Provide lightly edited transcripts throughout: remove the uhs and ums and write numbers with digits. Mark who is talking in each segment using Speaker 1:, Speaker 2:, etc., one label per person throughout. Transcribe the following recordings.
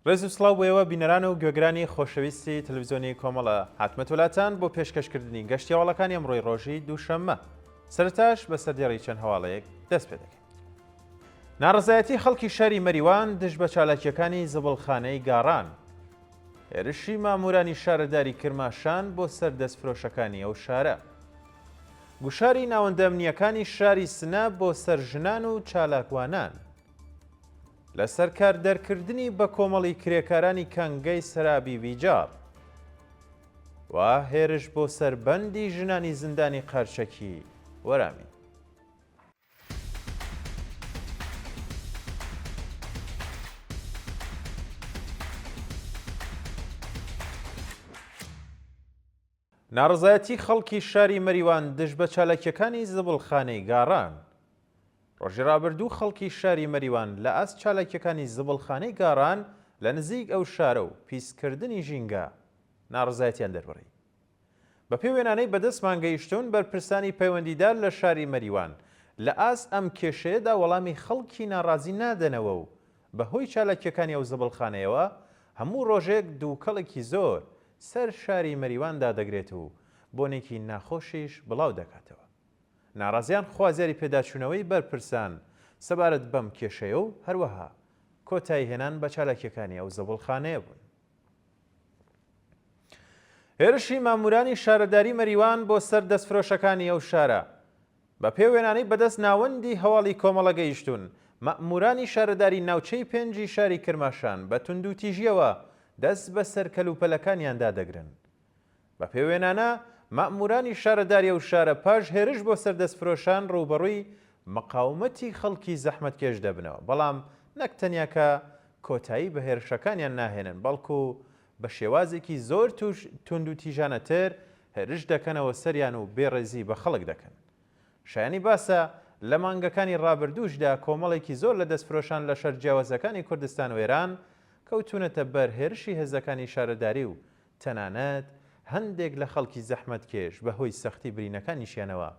Speaker 1: ڕێز و سڵاو بۆ ئێوە بینەران و گوێگرانی خۆشەویستی تەلەڤیزیۆنی کۆمەڵە هاتمە لاتان بۆ پێشکەشکردنی گەشتی هەواڵەکانی ئەمڕۆی ڕۆژی دووشەممە سەرەتاش بە سەردێڕی چەند هەواڵێک دەست پێ دەکەین. ناڕەزایەتی خەڵکی شاری مەریوان دژ بە چالاکییەکانی زبڵخانەی گاڕان. هێرشی مامورانی شارەداری کرماشان بۆ سەر دەستفرۆشەکانی ئەو شارە. گوشاری ناوەندە ئەمنییەکانی شاری سنە بۆ سەر ژنان و چالاکوانان. لەسەر کار دەرکردنی بەکۆمەڵی کرێکارانی کانگەی سەرابی بیجاڕ و هێرش بۆ سەر بەندی ژنانی زیندانی قەرچەکی وەرامین. ناڕەزایەتی خەڵکی شاری مەریوان دژ بە چالاکییەکانی زبڵخانەی گاڕان. ڕۆژی ڕابردوو خەڵکی شاری مەریوان لە ئاست چالاکییەکانی زبڵخانەی گاڕان لە نزیک ئەو شارە و پیسکردنی ژینگە ناڕەزایەتیان دەربڕی. بەپێی وێنانەی بەدەستمان گەیشتوون بەرپرسانی پەیوەندیدار لە شاری مەریوان لە ئاست ئەم کێشەیەدا وەڵامی خەڵکی ناڕازی نادەنەوە و بەهۆی چالاکییەکانی ئەو زبڵخانەیەوە هەموو ڕۆژێک دووکەڵێکی زۆر سەر شاری مەریوان دادەگرێت و بۆنێکی ناخۆشیش بڵاو دەکاتەوە. ناڕازیان خوازیاری پێداچوونەوەی بەرپرسان سەبارەت بەم کێشەیە و هەروەها کۆتاییهێنان بە چالاکییەکانی ئەو زبڵخانەیە بوون. هێرشی مامورانی شارەداری مەریوان بۆ سەر دەستفرۆشەکانی ئەو شارە بە پێ وێنانەی بەدەست ناوەندی هەواڵی کۆمەڵە گەیشتوون، مەئموورانی شارەداری ناوچەی پێنجی شاری کرماشان بە توندوتیژییەوە دەست بە سەر کەلوپەلەکانیاندا دەگرن. بە پێ وێنانە، مەئموورانی شارەداری ئەو شارە پاش هێرش بۆ سەر دەستفرۆشان ڕووبەڕووی مقاومەتی خەڵکی زەحمەتکێش دەبنەوە، بەڵام نەک تەنیا کە کۆتایی بە هێرشەکانیان ناهێنن، بەڵکوو بە شێوازێکی زۆر توندوتیژانەتر هێرش دەکەنەوە سەریان و بێڕێزی بە خەڵک دەکەن. شایانی باسە، لە مانگەکانی ڕابردووشدا کۆمەڵێکی زۆر لە دەستفرۆشان لە شەر جیاوازەکانی کوردستان و ئێران کەوتوونەتە بەر هێرشی هێزەکانی شارەداری و تەنانەت هەندێک لە خەڵکی زەحمەتکێش بە هۆی سەختی برینەکانیشیانەوە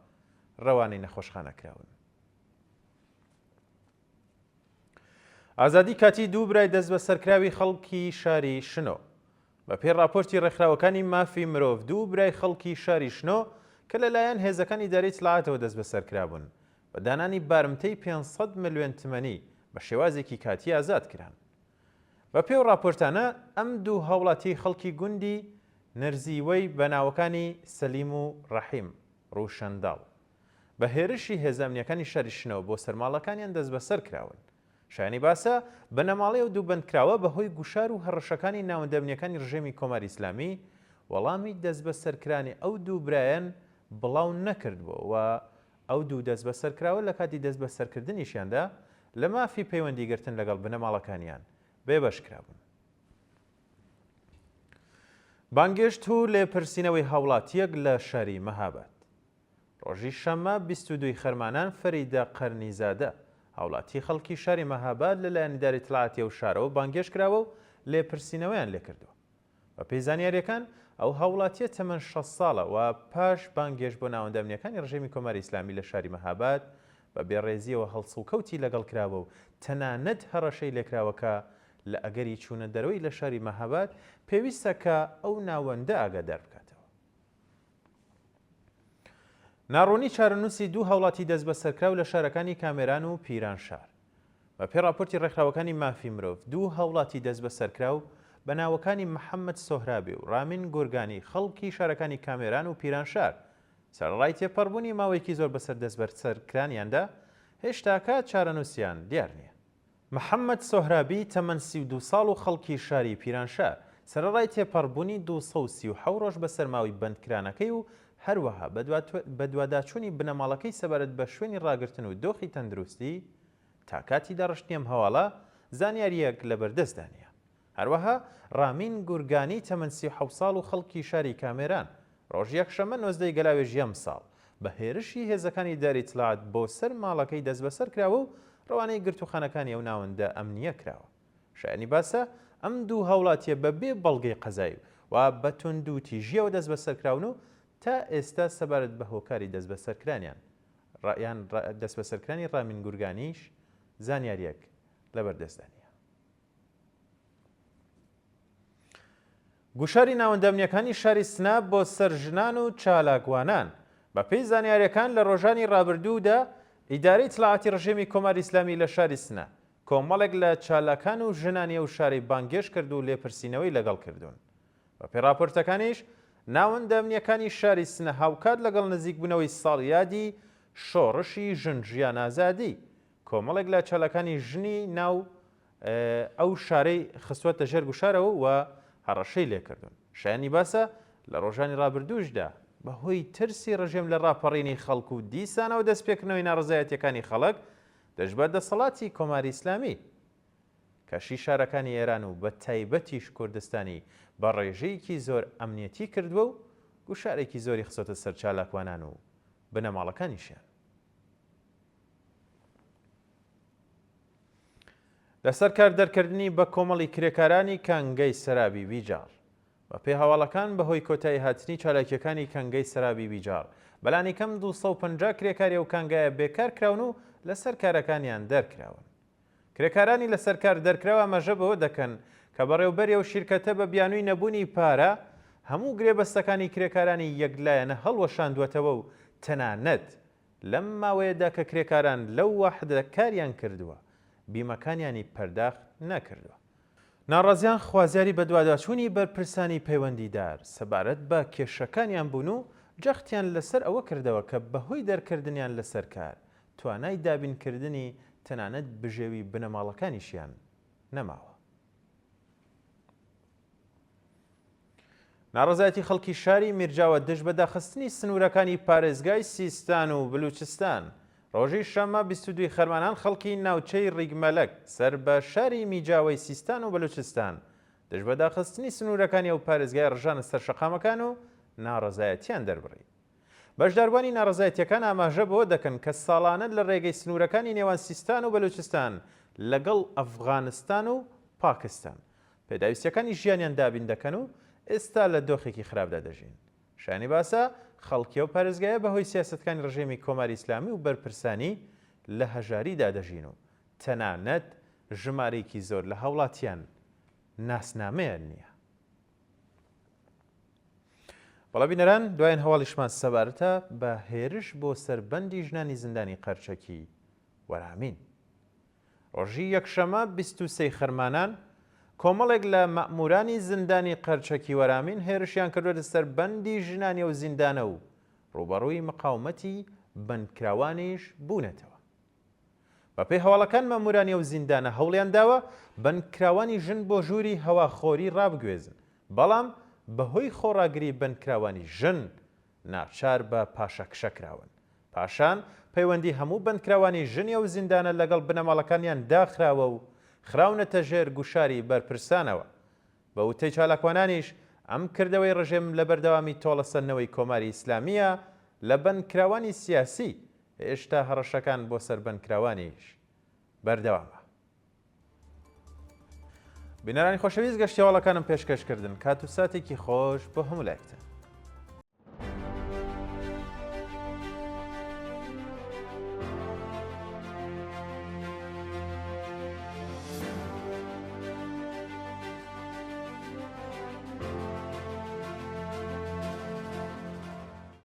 Speaker 1: رەوانەی نەخۆشخانە کراون. ئازادی کاتی دوو برای دەستبەسەرکراوی خەڵکی شاری شنۆ. بە پێی ڕاپۆرتی ڕێکخراوەکانی مافی مرۆڤ دوو برای خەڵکی شاری شنۆ کە لەلایەن هێزەکانی ئیدارەی ئیتلاعاتەوە دەستبەسەرکرابوون بە دانانی بارمتەی 500 ملیۆن تمەنی بە شێوازێکی کاتی ئازاد کران. بە پێی ئەو ڕاپۆرتانە ئەم دوو هاوڵاتیەی خەڵکی گوندی نرزیوەی بە ناوەکانی سەلیم و ڕەحیم ڕوشەنداڵ بە هێرشی هێزە ئەمنییەکانی شاری شنۆ بۆ سەر ماڵەکانیان دەستبەسەر کراون. شایانی باسە، بنەماڵەی ئەو دوو بەندکراوە بە هۆی گوشار و هەڕەشەکانی ناوەندە ئەمنییەکانی ڕژێمی کۆماری ئیسلامی، وەڵامی دەستبەسەرکرانی ئەو دوو برایەن بڵاو نەکردبووە و ئەو دوو دەستبەسەرکراوە لە کاتی دەستبەسەرکردنیشیاندا لە مافی پەیوەندیگرتن لەگەڵ بنەماڵەکانیان بێبەش کرابوون. بانگێشت و لێپرسینەوەی هاوڵاتییەک لە شاری مەهاباد. ڕۆژی شەممە 22 ی خەرمانان فەریدە قەرنیزادە، هاوڵاتی خەڵکی شاری مەهاباد لەلایەن ئیدارەی ئیتڵاعاتی ئەو شارەوە بانگهێشت کراوە و لێپرسینەوەیان لێکردووە. بەپێی زانیارییەکان، ئەو هاووڵاتییە تەمەن 60 ساڵە و پاش بانگهێشت بۆ ناوەندە ئەمنییەکانی ڕژێمی کۆماری ئیسلامی لە شاری مەهاباد بە بێڕێزییەوە هەڵسوکەوتی لەگەڵ کراوە و تەنانەت هەڕەشەی لێکراوە کە لە ئەگەری چوونە دەرەوەی لە شاری مەهاباد پێویستە کە ئەو ناوەندە ئاگادار بکاتەوە. ناڕوونی چارەنووسی دوو هاوڵاتی دەستبەسەرکراو لە شارەکانی کامێران و پیرانشار. بە پێی ڕاپۆرتی ڕێکخراوەکانی مافی مرۆڤ، دوو هاوڵاتی دەستبەسەرکراو بە ناوەکانی محەممەد سۆهرابی و ڕامین گورگانی خەڵکی شارەکانی کامێران و پیرانشار، سەرەڕای تێپەڕبوونی ماوەیەکی زۆر بەسەر دەستبەسەرکرانیاندا، هێشتاکە چارەنووسیان دیار نییە. محەممەد سۆهرابی تەمەن 32 ساڵ و خەڵکی شاری پیرانشار، سەرەڕای تێپەڕبوونی 237 ڕۆژ بەسەر ماوەی بەندکرانەکەی و هەروەها بەدواداچوونی بنەماڵەکەی سەبارەت بە شوێنی ڕاگرتن و دۆخی تەندروستی، تا کاتی داڕشتنی ئەم هەواڵە زانیارییەک لەبەردەستدا نییە. هەروەها ڕامین گورگانی تەمەن 37 ساڵ و خەڵکی شاری کامێران، ڕۆژی یەکشەممە 19 ی گەلاوێژی ئەمساڵ، بە هێرشی هێزەکانی ئیدارەی ئیتلاعات بۆ سەر ماڵەکەی دەستبەسەر کراوە و ڕەوانەی گرتووخانەکانی ئەو ناوەندە ئەمنییە کراوە. شایانی باسە، ئەم دوو هاوڵاتییە بە بێ بەڵگەی قەزایی و بە توندوتیژییەوە دەستبەسەرکراون و تا ئێستا سەبارەت بە هۆکاری دەستبەسەرکرانیان یان دەستبەسەرکرانی ڕامین گورگانیش زانیارییەک لەبەردەستدا نییە. گوشاری ناوەندە ئەمنییەکانی شاری سنە بۆ سەر ژنان و چالاکوانان. بەپێی زانیارییەکان لە ڕۆژانی ڕابردوودا ئیدارەی ئیتڵاعاتی ڕژێمی کۆماری ئیسلامی لە شاری سنە کۆمەڵێک لە چالاکان و ژنانی ئەو شارەی بانگهێشت کرد و لێپرسینەوەی لەگەڵ کردوون. بەپێی ڕاپۆرتەکانیش ناوەندە ئەمنییەکانی شاری سنە هاوکات لەگەڵ نزیکبوونەوەی ساڵیادی شۆڕشی ژن ژیان ئازادی کۆمەڵێک لە چالاکانی ژنی ناو ئەو شارەی خستووەتە ژێر گوشارەوە و هەڕەشەی لێکردوون. شایەنی باسە لە ڕۆژانی ڕابردووشدا بەهۆی ترسی ڕژێم لە ڕاپەڕینی خەڵک و دیسانەوە دەستپێکردنەوەی ناڕەزایەتییەکانی خەڵک دژ بە دەسەڵاتی کۆماری ئیسلامی، کەشی شارەکانی ئێران و بە تایبەتیش کوردستانی بە ڕێژەیەکی زۆر ئەمنیەتی کردووە و گوشارێکی زۆری خستۆتە سەر چالاکوانان و بنەماڵەکانیشیان. لەسەر کار دەرکردنی بە کۆمەڵی کرێکارانی کانگەی سەرابی بیجاڕ. بەپێی هەواڵەکان بەهۆی کۆتایی هاتنی چالاکییەکانی کانگەی سەرابی بیجاڕ، بەلانیکەم 250 کرێکاری ئەو کانگایە بێکار کراون و لەسەر کارەکانیان دەرکراون. کرێکارانی لەسەر کار دەرکراو ئاماژە بەوە دەکەن کە بەڕێوبەری ئەو شیرکەتە بە بیانووی نەبوونی پارە هەموو گرێبەستەکانی کرێکارانی یەکلایەنە هەڵوەشاندووەتەوە و تەنانەت لەم ماوەیەدا کە کرێکاران لەو واحدە کاریان کردووە، بیمەکانیانی پەرداخت نەکردووە. ناڕازیان خوازیاری بەدواداچوونی بەرپرسانی پەیوەندیدار سەبارەت بە کێشەکانیان بوون و جەختیان لەسەر ئەوە کردەوە کە بەهۆی دەرکردنیان لەسەر کار، توانای دابینکردنی تەنانەت بژێوی بنەماڵەکانیشیان نەماوە. ناڕەزایەتی خەڵکی شاری میرجاوە دژ بە داخستنی سنوورەکانی پارێزگای سیستان و بلوچستان ڕۆژی شەممە 22 خەرمانان خەڵکی ناوچەی ڕیگمەلەک سەر بە شاری میجاوەی سیستان و بلوچستان دژ بە داخستنی سنوورەکانی ئەو پارێزگای ڕژانە سەر شەقامەکان و ناڕەزایەتیان دەربڕی. بەشداربووانی ناڕەزایەتییەکان ئاماژە بەوە دەکەن کە ساڵانە لە رێگەی سنوورەکانی نێوان سیستان و بەلوچستان لەگەڵ ئەفغانستان و پاکستان پێداویستییەکانی ژیانیان دابین دەکەن و ئێستا لە دۆخێکی خراپدا دەژین. شایانی باسە خەڵکی ئەو پارێزگایە بەهۆی سیاسەتەکانی رژێمی کۆماری ئیسلامی و بەرپرسانی لە هەژاریدا دەژین و تەنانەت ژمارەیەکی زۆر لە هاوڵاتیان ناسنامەیان نییە. بەڵێ بینەران دواین هەواڵیشمان سەبارەتە بە هێرش بۆ سەر بەندی ژنانی زیندانی قەرچەکی وەرامین. ڕۆژی یەکشەمە 23 خەرمانان کۆمەڵێک لە مەئمورانی زیندانی قەرچەکی وەرامین هێرشیان کردوەتە سەر بەندی ژنانی ئەو زیندانە و ڕووبەڕووی مقاومەتی بەندکراوانیش بوونەتەوە. بەپێی هەواڵەکان مەئمورانی ئەو زیندانە هەوڵیان داوە بەندکراوانی ژن بۆ ژووری هەواخۆری ڕابگوێزن، بەڵام بەهۆی خۆڕاگری بەندکراوانی ژن ناچار بە پاشەکشە کراون. پاشان پەیوەندی هەموو بەندکراوانی ژنی ئەو زیندانە لەگەڵ بنەماڵەکانیان داخراوە و خراونەتە ژێر گوشاری بەرپرسانەوە. بە وتەی چالاکوانانیش ئەم کردەوەی ڕژێم لە بەردەوامی تۆڵەسەندنەوەی کۆماری ئیسلامییە لە بەندکراوانی سیاسی، هێشتا هەڕەشەکان بۆ سەر بەندکراوانیش بەردەوامە. بینەرانی خۆشەویست گەشتی هەواڵەکانم پێشکەش کردن کات و ساتێکی خۆش بۆ هەموو لایەکتان.